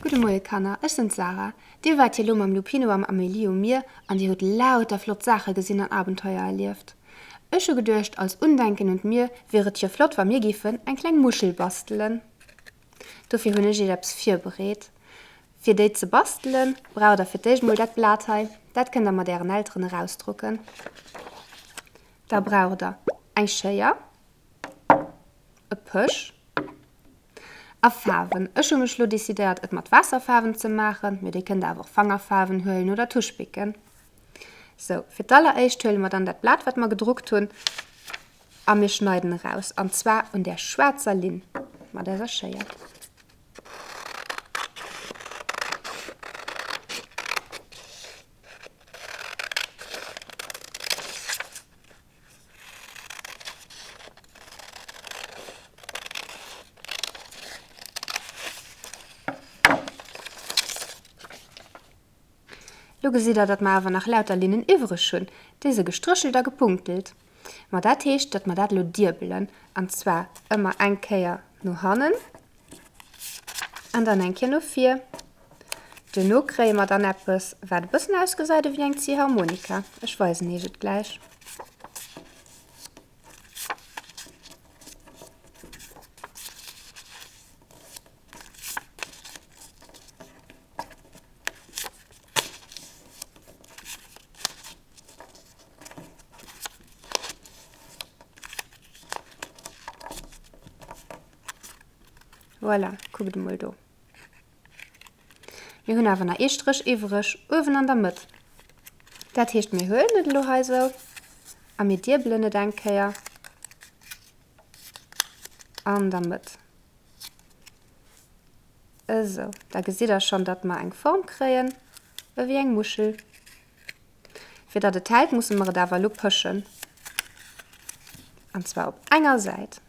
Gudde Moie Kanner, ech sinn d'Sarah. Dir waart jo elo mam Lupino am Amelie um Mier an dir hutt lauter flott Saache gesinn an Abenteuer erlieft. Ech hu geduecht, als Undenken un d'Mier wier et jo flott wa mir giffen eng kleng Muschel bastelen. Dofir hunn ech iech eppes virbereet. Fir déi ze bastelen, braucht der fir d'éischt mol dat Blat hei, dat kënnt der mat ären Elteren erausdrucken. Da braucht der eng Schéier, e Pësch a Faarwen. Ech hu mech lo decidéiert et mat Waasserfaarwen ze maachen, mee dir kënnt awer och Fangerfaarwen huelen oder Tuschbicken. Sou, fir d'alleréischt huele mer dann dat Blat wat mer gedruckt hunn a mir schneiden eraus an zwar un där schwaarzer Linn mat eiser Schéier. Lo gesitt der, datt mer awer nach lauter Linnen iwwreg hunn. Déi si gestréchelt a gepunktelt. Ma dat heescht, datt mer dat elo diebelen, an zwar ëmmer eng Kéier no hannen an dann eng Kéier no vir. Duerno kréie mer dann eppes, wat e bëssen ausgesäit ewéi eng Ziehharmonika. Ech weisen iech et gläich. Voilà, kuckt emol do. Mir hunn awer nach ee Stréch iwwreg uewen an der Mëtt. Dat heescht, mir huelen et elo hei esou a mir diebelen et eng Kéier an der Mëtt. Esou, da gesitt der schonn, datt mer eng Form kréien ewéi eng Muschel. Fir datt et hält, musse mer et awer elo pëschen, an zwar op enger Säit.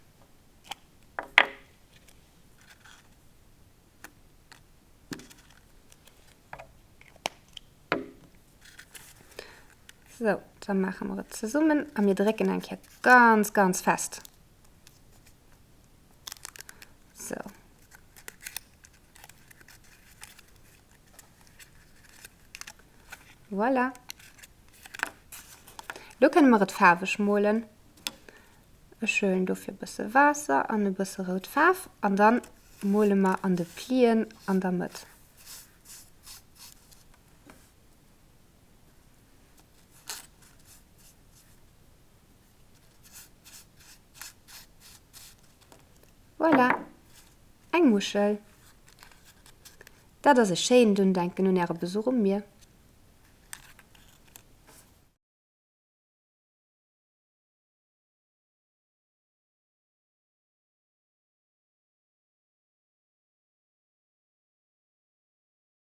Sou, da maache mer et zesummen a mir drécken eng Kéier ganz, ganz fest. Sou. Voilà. Lo kënne mer et faarweg molen. Ech huelen dofir e bësse Waasser an e bësse rout Faarf an dann mole mer an de Plien an der Mëtt. Voilà, eng Muschel. Dat ass e schéint Undenken un äre Besuch um Mier.